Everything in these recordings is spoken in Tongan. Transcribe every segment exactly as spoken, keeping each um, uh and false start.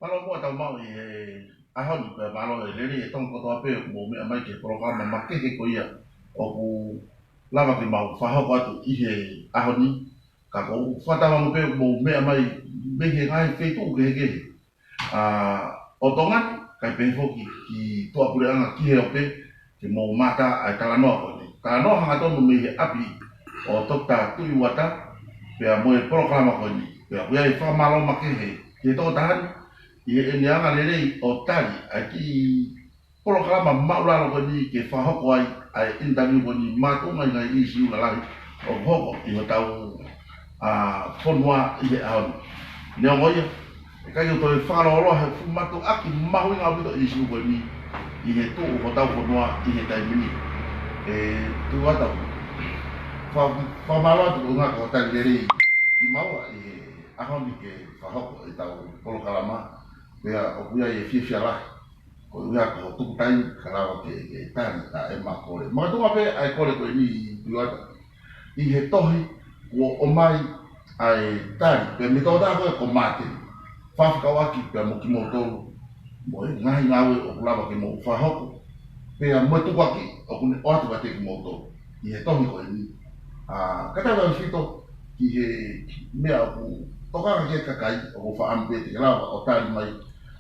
Mālō muʻa ʻetau maʻu ʻi he ʻaho ni, pea mālō e lelei e Tonga kotoa pē ʻoku mou meʻa mai ki he polokalama makehe ko ia ʻoku lava ke mau fakahoko atu ʻi he ʻaho ni. Ka ʻoku ou fakatauange pē ʻoku mou meʻa mai mei he ngaahi feituʻu kehekehe ʻa, ʻo Tonga ni, kae pehē foki ki tuʻapuleʻanga ki he ope, ke mou mamata ʻa e talanoa ko eni. Talanoa hangatonu mei he ʻapi ʻo Toketā Tuʻi Uata, pea mo e polokalama ko eni. Pea ʻoku ʻi ai e fakamālō makehe ki he tokotaha ni, ʻi heʻene anga lelei ʻo tali ʻa e kiʻi polokalama māʻulalo ko eni ke fakahoko ai ʻa e interview ko eni, makatuʻunga ʻi he ngaahi ʻīsiu lalahi ʻoku hoko ʻi hotau, ʻa, fonua ʻi he ʻaho ni. Neongo ia, ʻikai ke u toe fakalōloa he fuʻu mātuʻaki mahuʻinga ʻaupito e ʻīsiu ko eni ʻi he tuʻu hotau fonua ʻi he taimi ni. ʻE, Tuʻi Uata, fa-, fakamālō atu koeʻuhi ko hoʻo tali lelei kimaua ʻi he ʻaho ni ke fakahoko ʻetau polokalama. Pea ʻoku ʻi ai e fiefia lahi koeʻuhi ko hoʻo tuku taimi ke lava ke, ke tali ʻa ʻema kole. Makatuʻunga pē ʻa e kole ko eni, Tuʻi Uata, ʻi he tohi kuo ʻomai ʻa e tali, pea mei he tokotaha ko ē ko Māteni, fekauʻaki pea mo kimoutolu, mo e ngaahi ngāue ʻoku lava ke mou fakahoko, pea mo e tukuakiʻi ʻoku ne ʻoatu kiate kimoutolu ʻi he tohi ko eni. ʻA, ka tau lau fito ki he meʻa ʻoku tokanga ki ai e kakai, ʻoku ou fakaʻamu pē te ke lava ʻo tali mai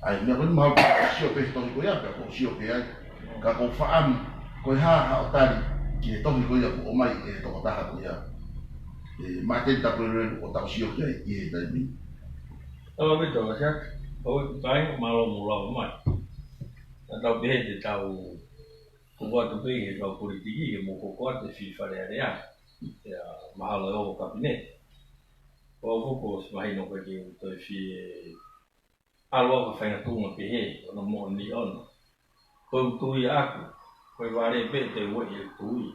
ʻa e meʻa ko eni. Mahalo ʻoku sio pē he tohi ko ia, pea ʻoku sio pē ai. Ka ʻoku ou fakaʻamu, ko e hā haʻo tali ki he tohi ko ia kuo ʻomai ʻe he tokotaha ko ia, ʻe Māteni Tapueluelu, ʻo tau sio ki ai ʻi he taimi ni? Mālō ʻaupito, Siaki. ʻOku ou tui mālō hoʻomou lava mai. Naʻa tau pehē te tau hoko atu pē ki he kau politiki ke mou hoko atu e fili Fale Alea. Pea mahalo ʻe ō ho kapineti. Ko au foki ʻosi mahino ko e ke u toe fie ʻalu au ki ha faʻahinga tuʻunga pehē, ʻo na moʻoni ʻona. Ko e tui ʻaku, ko e vale pē te u ʻai e tui.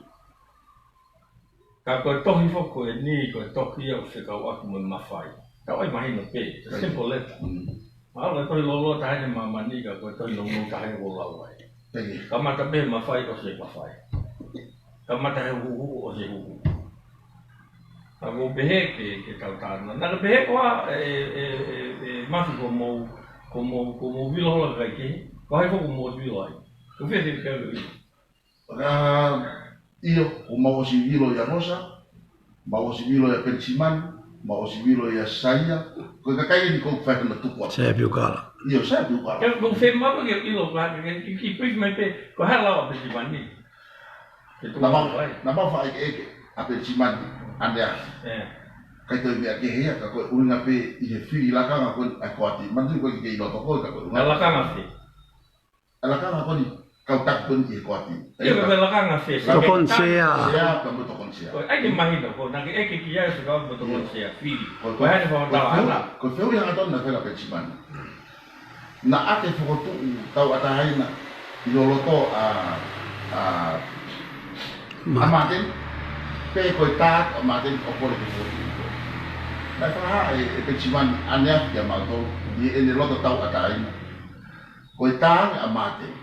Ka ko e tohi foki ko eni, ko e tohi ia ʻoku fekauʻaki mo e mafai. Tau ʻai mahino pē, it's a simple letter. Mm. Mahalo ko e tohi lōloa taha eni ʻi māmani, ka ko e tohi nounou taha eni ʻoku lau ai. Thank you. Kamata pē he mafai ʻosi e mafai. Kamata he huhu ʻosi e huhu. Ka ʻoku ou pehē ke, ke tau tānaki. Naʻa ke pehē koā, ʻe, ʻe, ʻe, ʻe Mafi, ko hoʻomou, ko hoʻomou, ko hoʻomou vilo holo kakai kehe? Ko hai foki ʻoku mou vilo ai? Ko fē fē ke ʻilo? ʻA, ʻio, ʻoku mau ʻosi vilo ʻia Rosa, mau ʻosi vilo ʻia Penisimani, mau ʻosi vilo ʻia Saia, ko e kakai eni ʻoku fai ʻena tuku atu. Saia Piukala. ʻIo, Saia Piukala. Ke, ko fē mau ke ʻilo, ka, ke, ke, ke, ke pehē mai pē, ko e hā e lao ʻa Penisimani? Ke tuku atu ai. Naʻa mau, naʻa mau faʻa ʻekeʻeke ʻa Penisimani ʻaneafi. ʻE. ʻIkai toe meʻa kehe ia, ka ko e ʻuhinga pē ʻi he fili lakanga ko ē ʻa e koati. Manatuʻi ko ē ke ʻilo ʻe koe, ka ko e ʻuhinga. ʻA e lakanga fē? ʻA e lakanga ko eni, kau taki ko eni ʻi he koati. ʻIo, ka ko e lakanga fē? Tokoni sea. Sea, ka mo e tokoni sea. Ko e ʻai ke mahino, ko e naʻa ke ʻeke ki ai ʻoku fekauʻaki mo e tokoni sea, fili. Ko e, ko e, ko e hā e fakamatala ʻana? Ko e fehuʻi hangatonu naʻe fai ʻe Penisimani. Naʻa ke fokotuʻu tauʻatāina ʻi loto ʻa, ʻa, Ma- ʻa Māteni, pe ko e tā ʻa Māteni ʻoku kole ke fokotuʻu koe? Naʻe fakahā ʻe, ʻe Penisimani ʻaneafi kiate kimautolu, ʻi heʻene loto tauʻatāina. Ko e tā ange ʻa Māteni,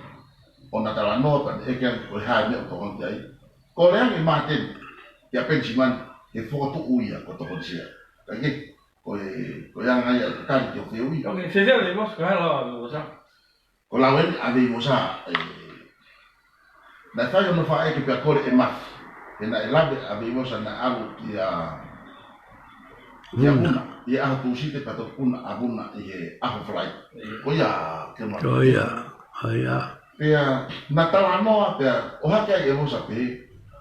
ʻo na talanoa pea ne ʻeke ange ko e hā e meʻa ʻoku tokanga ki ai. Kole ange ʻe Māteni kia Penisimani ke fokotuʻu ia ko e tokoni sea. Kae kehe, ko e, ko e anga ia e tali ki hoʻo fehuʻi. Ok, se se le vos ka la vos. Ko e lau eni ʻa Veivosa, ē, naʻe fai hono faʻa ʻeke pea kole ʻe Mafi. Pea naʻe lave ʻa Veivosa naʻe ʻalu kia, kia Vuna. Vuna. ʻI he ʻaho Tūsite pea toki puna ʻa Vuna ʻi he ʻaho Falaite. ʻIo. Ko ia, ke ma- Ko ia, ko ia. Pea na talanoa, pea ʻohake ai ʻe Vosa pē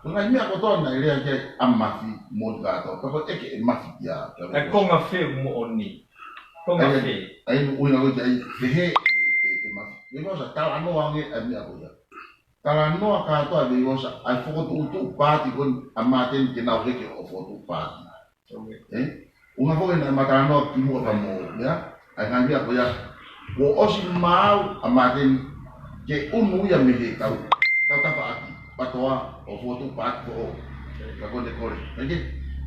ko e ngaahi meʻa kotoa naʻe lea ki ai ʻa Mafi mo Moʻoni kātoa. Pea ko e ʻeke ʻe Mafi kia, kia Veivosa. Ko e konga fē ʻoku moʻoni? Konga fē? ʻA ia, ʻa ia ʻoku ʻuhinga ko ē ki ai, pehē ʻe, ʻe, ʻe Mafi. Veivosa, talanoa ange ʻa e meʻa ko ia. Talanoa kātoa ʻe Veivosa ʻa e fokotuʻutuʻu paati ko eni ʻa Māteni ke nau heke ʻo fokotuʻu paati. Ok. Ē? ʻUhinga foki naʻe ma talanoa kimuʻa pea mo, ia? ʻA e ngaahi meʻa ko ia, kuo ʻosi maau ʻa Māteni ke ʻunu ia mei he tau, tau tafaʻaki PATOA ʻo fokotuʻu paati foʻou. Ka ko ʻene kole. Ok?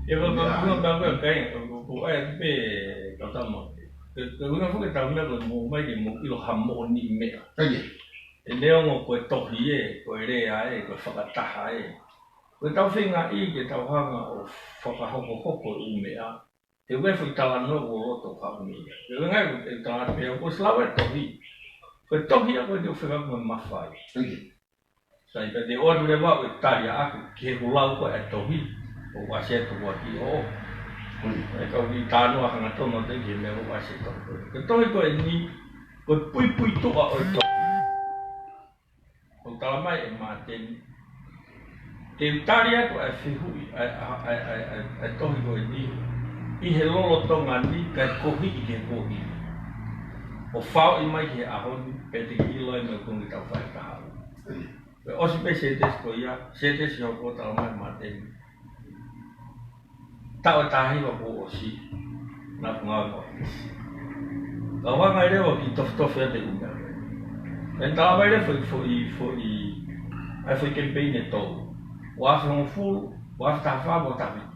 Ia, ko, ko, ia. Ko, ko, ko, ko, ko, ko, ʻai pē kau tama. Ke, ke ʻuhinga foki ʻetau meʻa ko e mou ō mai ke mou ʻilo ha moʻoniʻi meʻa. Ok. ʻE neongo ko e tohi ē, ko e lea ē, ko e fakataha ē. Ko ʻetau feingaʻi ke tau hanga ʻo fakahokohoko e ʻū meʻa, Te u ʻai e foʻi talanoa ʻoku ou loto ʻoku haʻu mei ai. Te u ʻai e talanoa pē ʻoku ʻosi lau e tohi. Ko e tohi ʻa ko e te u fekau mo e mafai. Sai, pea te u ʻoatu leva ʻo tali ʻaʻaku ki heʻeku lau ko e tohi. ʻOku ʻasi ʻa e tukuakiʻi ʻo. ʻE kau ki talanoa hangatonu atu ki he meʻa ʻoku ʻasi ʻa e tohi. Ko e tohi ko eni, ko e puipuituʻa ʻo e tohi. ʻOku talamai ʻe Māteni. Te u tali atu ʻa e fehuʻi, ʻa e, ʻa e, ʻa e, ʻa e, ʻa e tohi ko eni. ʻI he lolotonga ni, kae kohiʻi ke kohiʻi. ʻO faoʻi mai ki he ʻaho ni, pea te ke ʻilo ai meʻa ʻoku totonu ke tau fai ʻi he kahaʻu. Pea ʻosi pē sētesi ko ia, sētesi ʻoku talamai ʻe Māteni. Taʻu ʻe taha hiva kuo ʻosi, naʻa ku ngāue mo ʻAkilisi. Ka u hanga leva ʻo kiʻi tofitofi atu e ʻū meʻa. Pea ne talamai leva foʻi, foʻi, foʻi, ʻa e foʻi kemipeini ʻe tolu. Ua afe hongofulu, ua afe taha fā, ua afe taha fitu.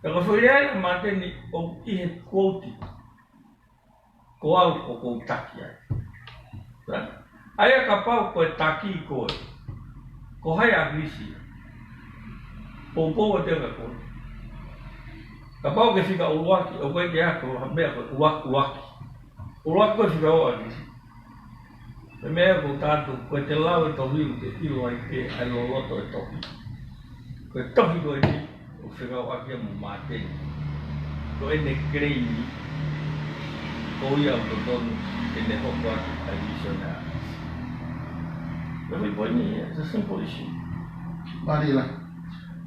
Pea ko e foʻi lea ia ʻa Māteni ʻoku ʻi he quote. Ko au ʻoku ou taki ai. Right? ʻA ia kapau ko e taki koe. Ko hai ʻa ʻAkilisi? Poupou ʻa te ka koe. Kapau ke fika ʻuluaki, ʻoku ʻikai ke ako ha meʻa ko e ʻuluaki, ʻuluaki. ʻUluaki ko e fika ʻo ʻAkilisi. Ko e meʻa ʻoku ou tala atu, ko e te lau e tohi ʻoku te ʻilo ai pē ʻa e loloto e tohi. Ko e tohi ko eni, ʻoku fekauʻaki ia mo Māteni. Ko ʻene claim, ko ia ʻoku totonu ke ne hoko atu ʻa e misiona. Ko e foʻi poini ia, it's a simple issue. Mālie lahi.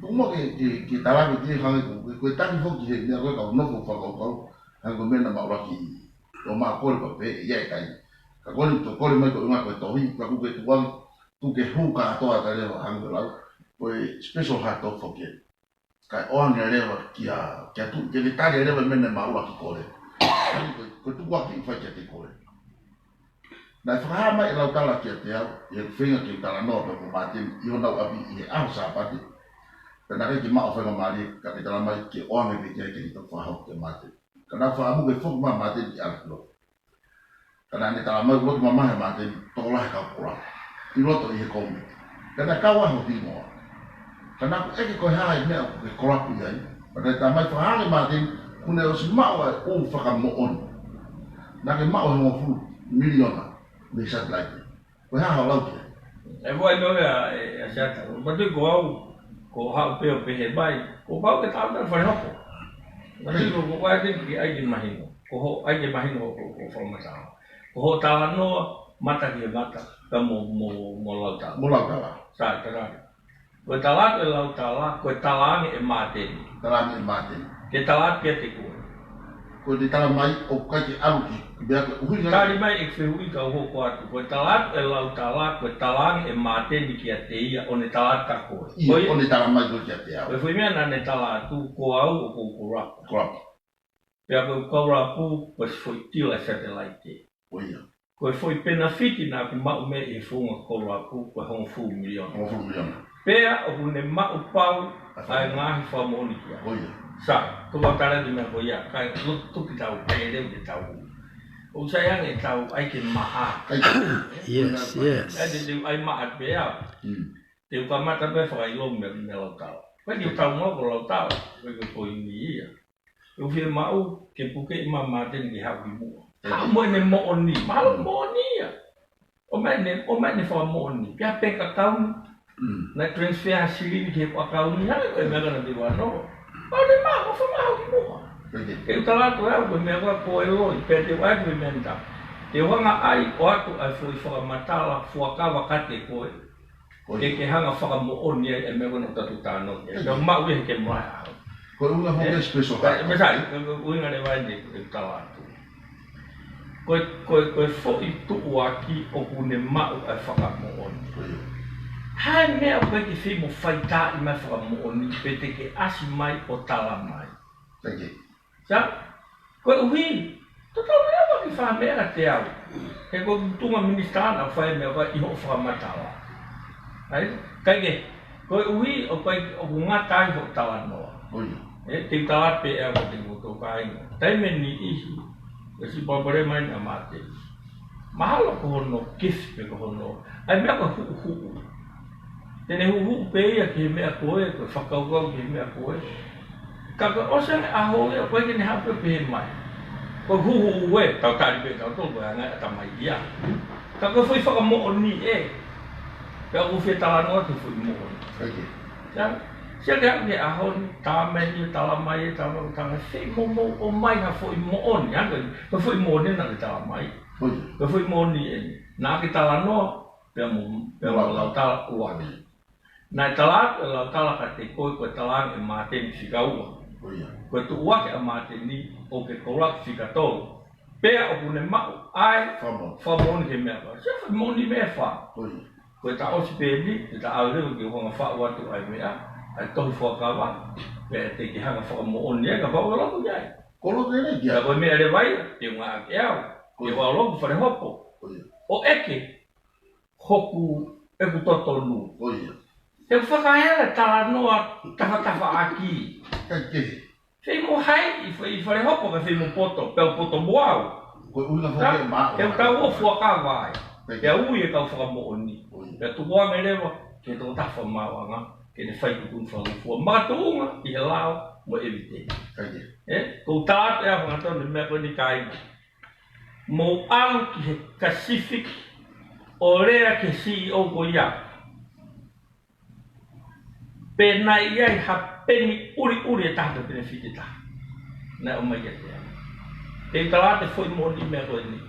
Tuku muʻa ke, ke, ke tala ke te hangē ko, ko e taki foki he meʻa ko e kau nofo fakakaukau, hangē ko e meʻa naʻa ma ʻuluaki ʻo ma kole pa pē, ia e kai. Ka kole, to kole mai ko e ʻuhinga ko e tohi, ka kuo ke tukuange, tuku ke hū kātoa ka leva hangē ko e lau, ko e special hā tofu ke. Kae ʻoange leva kia, kia tu, ke ne tali leva e meʻa naʻa ma ʻuluaki kole. Ko e, ko e tukuakiʻi fai kiate koe. Naʻe fakahā mai ʻe Lautala kiate au, ʻi heʻeku feinga ke talanoa pē mo Māteni, ʻi honau ʻapi ʻi he ʻaho Sāpate. Pea naʻe ʻikai ke maʻu faingamālie, ka ke talamai ke ʻoange pē ke, ke hito fakahoko kia Māteni. Ka naʻe fakaʻamu ke foki mai ʻa Māteni ki ʻAlekilo. Ka naʻa ne talamai ʻoku loto mamahi ʻa Māteni, tokolahi e kau kolapu. ʻI loto ʻi he kōmiti. Ka naʻe kau ai ho hingoa. Ka naʻa ku ʻeke ko e hā e meʻa ʻoku ke kolapu ai. Ka naʻe talamai fakahā ange ʻe Māteni, kuo ne ʻosi maʻu ʻa e ʻū fakamoʻoni. Naʻa ke maʻu e hongofulu miliona mei he satelaite. Ko e hā hoʻo lau ki ai? ʻE, ko e meʻa ia, ʻe, ʻe Siata. Manatuʻi ko au, ko e haʻu pē ʻo pehē mai, kuo pau ke tau tau fale hopo. Manatuʻi ko, ko e ʻai ke, ke ʻai ke mahino. Ko hoʻo ʻai ke mahino ko, ko, ko e fakamatala. Ko hoʻo talanoa, mata ki he mata, ka mo, mo, mo Lautala. Mo Lautala. Sai, tokolahi. Ko e tala atu ʻe Lautala, ko e talaange ʻe Māteni. Talaange ʻe Māteni. Ke tala atu kiate koe. Ko e talamai ʻoku ʻikai ke ʻalu ki, ki meʻa ko e ʻuhinga. Tali mai e fehuʻi ka u hoko atu. Ko e tala atu ʻe Lautala, ko e talaange ʻe Māteni kiate ia ʻo ne tala atu kia koe. ʻIo, ko ia. ʻO ne talamai ko e kiate au. Ko e foʻi meʻa naʻa ne tala atu, ko au ʻoku ou kolapu. Kolapu. Pea ko e kolapu, ko e foʻi tila satelaite. Ko ia. Ko e foʻi penefiti naʻa ku maʻu mei he founga kolapu, ko e hongofulu miliona. Hongofulu miliona. Pea ʻoku ne maʻu pau ʻa e ngaahi fakamoʻoni ki ai. Ko ia. Sai, tuku au tala atu e meʻa ko ia, kae loto tuku ke tau, kae leu ke tau. ʻOku sai ange ʻetau ʻai ke maʻa. ʻAi ke maʻa. Yes, yes. ʻAi te, te u ʻai maʻa pē au. Mm. Te u kamata pē fakaʻilo mei, mei Lautala. Ko e ʻikai ke tau ngāue ko Lautala, ko e, ko e poini ia. ʻOku fiemaʻu ke pukeʻi mai ʻa Māteni ke haʻu ki muʻa. Haʻu mo ʻene moʻoni, mahalo moʻoni ia. ʻOmai ʻene, ʻomai ʻene fakamoʻoni. Pea pē ka kauni. Mm. Naʻe transfer ha silini ki heʻeku ʻakauni, hangē ko e meʻa naʻa te vano. Pau ne maʻu, ʻo fakamaʻu ki muʻa. Right. Ke u tala atu ʻe au, ko e meʻa ko ē ko e loi, pea te u ʻai ko e meʻa ni ta. Te u hanga ʻai, ʻoatu ʻa e foʻi fakamatala, fuakava kiate koe. Ko ia. Ke, ke hanga fakamoʻoni ai e meʻa ko ē naʻa tau talanoa ki ai. Ko ia. Pea maʻu ia he ke mai au. Ko e ʻuhinga foki e special hā. Mei sai, ko e ʻuhinga leva eni ʻeku tala atu. Ko e, ko e, ko e foʻi tuʻuaki ʻoku ne maʻu e fakamoʻoni. Ko ia. Hā e meʻa ʻoku ʻikai ke fai mo faitaaʻi mai fakamoʻoni pe te ke ʻasi mai ʻo tala mai. Thank you. Sa, koeʻuhi, totonu leva ke fai ha meʻa kiate au. He ko e tuʻunga minisitā naʻa ku fai e meʻa ko ē ʻi hoʻo fakamatala. ʻAi, kae kehe, koeʻuhi ʻoku ʻikai, ʻoku ngata ai hoʻo talanoa. Ko ia. ʻE, te u tala pē ʻe au kiate kimoutolu kāinga. Taimi ʻe niʻihi, ʻosi palopalema eni ʻa Māteni. Mahalo ko hono gift pe ko hono. ʻAi meʻa ko e huʻuhuʻu. Te ne huʻuhuʻu pē ia ki he meʻa ko ē, ko e fakakaukau ki he meʻa ko ē. Ka ko e ʻosi ange ʻaho ia, ko e ke ne hape pē mai. Ko e huhu ue, tau tali pē, tau tō, ko e anga e tamai ia. Ka ko e foʻi fakamoʻoni ē. Pea ʻoku fie talanoa ki he foʻi moʻoni. Sia, sia ke haʻu ki he ʻaho ni, tā mai ni, tala mai, tā mai, tā mai, foʻi momo, ʻomai ha foʻi moʻoni, anga, ko e foʻi moʻoni naʻa ke tala mai. Ko e foʻi moʻoni ē. Naʻa ke talanoa, pea mo, pea mo Lautala ua. Naʻe tala atu ʻe Lautala kiate koe ko e talaange ʻe Māteni fika ua. Ko e tuʻu ake ʻa Māteni ʻoku ke koula fika tolu. Pea ʻoku ne maʻu ai fakamoʻoni ki he meʻa ko ē. Sia fakamoʻoni meʻa fā. Ko e taʻosi pē ni, te ta ʻalu leva ke u hanga faʻu atu ai meʻa, ʻa e tohi fuakava, pea te ke hanga fakamoʻoni ai, kapau ʻoku ke loto ki ai. Ko loto ki ai. Ka ko e meʻa leva ia, te u ngāueʻaki ʻe au. Ko ia. Ke u ʻalu ki fale hopo. Ko ia. ʻO ʻeke, hoku, ʻeku totonu. Ko ia. Te u fakahela talanoa tafatafaʻaki. Kae kehe. Fei mo hai, ʻi fa-, ʻi fale hopo ka fei mo poto, pea u poto mo au. Ko e ʻuhinga foki ē maʻu. Te u kau ʻo fuakava ai. Kae kehe. Pea ui e kau fakamoʻoni. Ko ia. Pea tuku ange leva, ki he tokotaha fakamaauʻanga, ke ne fai tuʻutuʻuni fakangofua. Makatuʻunga, ʻi he lao, mo e ʻeviteni. Kae kehe. Ē, ko u tā atu ʻe au hangatonu, meʻa ko eni kāinga. Mou ʻalu ki he Pacific ʻo lea ki he C E O ko ia. Pe naʻe ʻi ai ha peni ʻuliʻuli ʻe taha pe peni fiti ʻe taha. Naʻe ʻomai kiate au. Te u tala atu e foʻi moʻoni meʻa ko eni.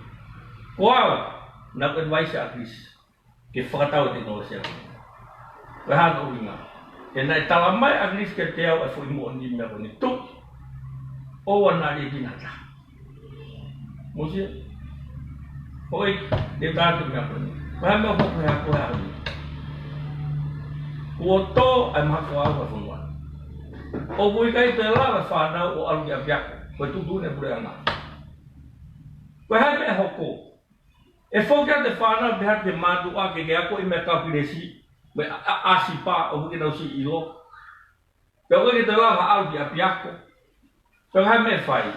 Ko au, naʻa ku advise ʻa ʻAkilisi ke fakatau e tekinolosia ko ē. Ko e hā hono ʻuhinga? He naʻe tala mai ʻe ʻAkilisi kiate au e foʻi moʻoni meʻa ko eni, tuʻu. ʻOua naʻa liʻekina ha taha. Mou sio. Hoi, te u tā atu e meʻa ko eni. Ko e hā e meʻa ʻoku hoko he ʻaho ni? Kuo tō ʻa e mahaki fakaʻauha ʻa e fonua. ʻOku ʻikai toe lava e fānau ʻo ʻalu ki ʻapiako. Ko e tuʻutuʻuni ʻa e puleʻanga. Ko e hā e meʻa ʻe hoko? ʻE foki atu e fānau pehē ki he mātuʻa ke ke akoʻi meʻa kāpilesi, mo e ʻa-, ʻa-, ʻāsipa ʻoku ʻikai ke nau siʻi ʻilo. Pea ʻoku ʻikai ke toe lava ʻalu ki ʻapiako. Pea ko e hā e meʻa ʻe fai?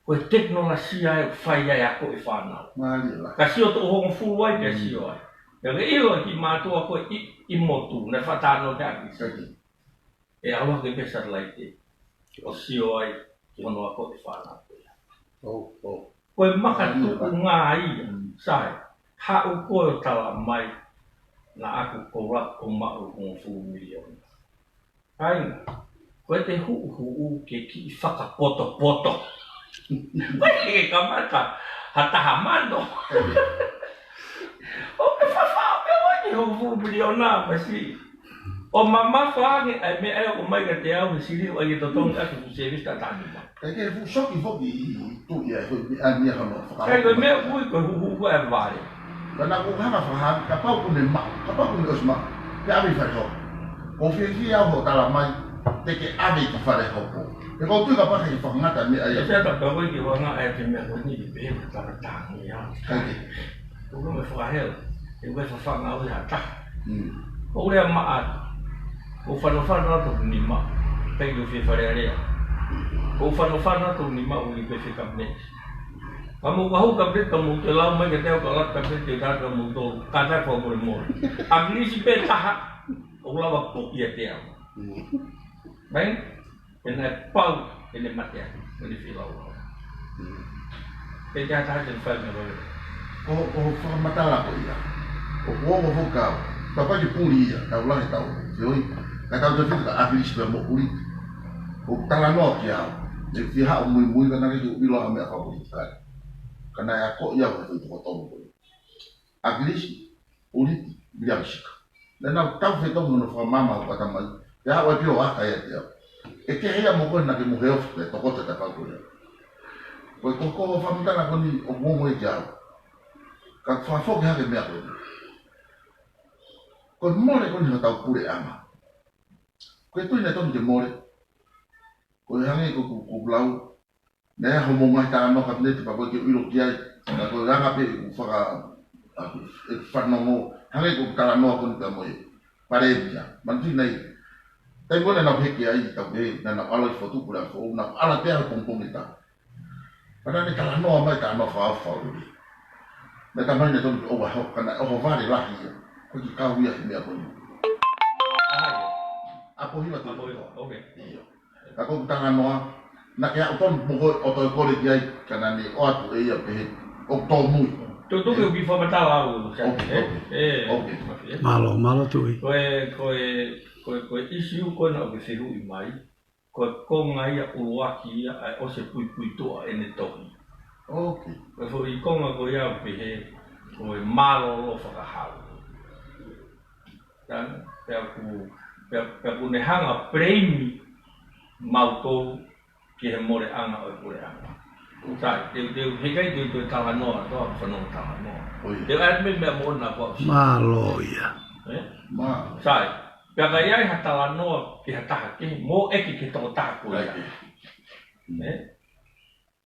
Ko e tekinolosia ʻe fai ai e ako e fānau. Mālie lahi. Ka sio toʻu hongofulu ai, pea sio ai. Pea ke ʻilo e kiʻi mātuʻa ko ē ʻi, ʻi motu, naʻe fakatalanoa ki ai. ʻE ʻalu hake pē satellite ʻo sio ai ki hono ako e fānau ko ia. ʻOu, ʻoku. Ko e makatuʻunga ia, sai, haʻu koe ʻo tala mai, naʻa ku koula ʻo maʻu e hongofulu miliona. Kāinga, ko ʻete huʻuhuʻu ke kiʻi fakapotopoto. Ko e ke kamata ha taha mano. ʻOku ke fafao pē ʻo ʻai e hongofulu miliona masiʻi. ʻO mamafa ange ʻa e meʻa ʻoku ʻomai kiate au he sili ʻo ʻai e totongi ʻaki e fuʻu sēvisi taʻu taha nima. Kae kehe, fuʻu soki foki ʻi tuʻi ʻa e foʻi meʻa ni ʻa hono fakahopo. Kae ko e meʻa ʻoku ui ko e huhuhu ʻa e vale. Ka naʻa ku hanga fakahā, kapau ʻoku ne maʻu, kapau ʻoku ne ʻosi maʻu, pea ʻave ʻi fale hopo. ʻOku ou fiefia au hoʻo tala mai, te ke ʻave ki fale hopo. He ʻoku ou tui kapau ʻe fakangata e meʻa ia. ʻE te ata pē koe ki he anga ʻa e meʻa ko eni, pehē ki he tangata ni ia. Kae kehe. Ko e meʻa fakahela, ʻe ʻikai fafanga au ʻe ha taha. Mm. ʻOku ou lea maʻa atu. ʻOku ou fanofano atu hoku nima, pea ʻikai ke u fie Fale Alea. ʻOku ou fanofano atu hoku nima, ʻoku ʻikai ke u fie kapineti. Ka mou ka hū kapineti, ka mou toe lau mai kiate au ka lau kapineti, te u tala atu kia moutolu, kātaki fakamolemole. ʻAkilisi pē taha, ʻoku lava puʻi ʻiate au. Mm. Mai? He naʻe pau ʻene mate ai, ʻene fie lau lau. Mm. Pea te hataha te ne fai meʻa ko ē. Ko, ko e fakamatala ko ia. ʻOku ou ongo foki au. Tau paki puli ia, tau lahi tau. Te oi, ka tau te fika ʻAkilisi pea mo Puli. ʻOku talanoa ki ai. ʻE fie haʻu muimui ka naʻe ʻikai ke u ʻilo ha meʻa fakapolitikale. Ka naʻe akoʻi au he foʻi toko tolu ko ia. ʻAkilisi, Puli, Viliami Sika. Naʻa nau tau fetau mo hono fakamaama hoku ʻatamai. Pea haʻu ai pē ʻo aka ʻiate au. ʻE kehe ia mo koe naʻa ke mohe ofi pē tokoto ta pau ko ia. Ko e kokoho fakamatala ko eni ʻoku ongo ia ki au. Ka fakafoki hake e meʻa ko eni. Ko e mole ko eni hotau puleʻanga. Ko e tui naʻe tonu ke mole. Ko e hangē ko, ko, ko e lau. Naʻe ʻi ai hoʻomou ngaahi talanoa kapineti pea ʻoku ʻikai ke u ʻilo ki ai. Ka ko e anga pē ʻeku faka-, ʻeku fanongo. Hangē ko e talanoa ko eni pea mo e Palēmia. Manatuʻi nai. Taimi ko ē naʻa nau hiki ai, tau pehē, naʻa nau ʻalu ʻi Fotu Pule a Foʻou, naʻa nau ʻalu pē ʻo pongipongi taha. Pea naʻa ne talanoa mai, talanoa fakaʻofoʻofa ʻuli. Naʻe talamai naʻe tonu ke ʻohovale, ka naʻe ʻohovale lahi ia. Ko e kiʻi kau ia he meʻa ko eni. ʻAho hiva tolu. ʻAho hiva, okay. ʻIo. Ka ko e talanoa, naʻa ke aʻu tonu mo koe ʻo toe kole ki ai, ka naʻa ne ʻoatu ʻe ia pehē, ʻoku tōmui. Tutuki ʻoku ke fakamatala au, ʻoku sai, ʻoku, ē? ʻOku. ʻE, ʻOku. ʻOku. Mālō, mālō Tuʻi. Ko e, ko e, ko e, ko e ʻisiū ko ena ʻoku ke fehuʻi mai, ko e konga ia ʻuluaki ia ʻa e ʻosi puipuituʻa ʻene tohi. ʻOku. Ko e foʻi konga ko ia ʻoku pehē, ko e mālōlō fakahau. Tan, pea ʻoku, pea, pea ʻoku ne hanga ʻo blame mautolu ki he moleʻanga ʻo e puleʻanga. Sai, te, te, heʻikai te, te talanoa, te fanongo talanoa. ʻOi. Te ʻai meʻa, meʻa moʻoni ʻa Pau. Mālō ia. Ē? Mālō. Sai, pea ka ʻi ai ha talanoa ki ha taha kehe, mou ʻeke ki he tokotaha ko ia. ʻAi. Ē?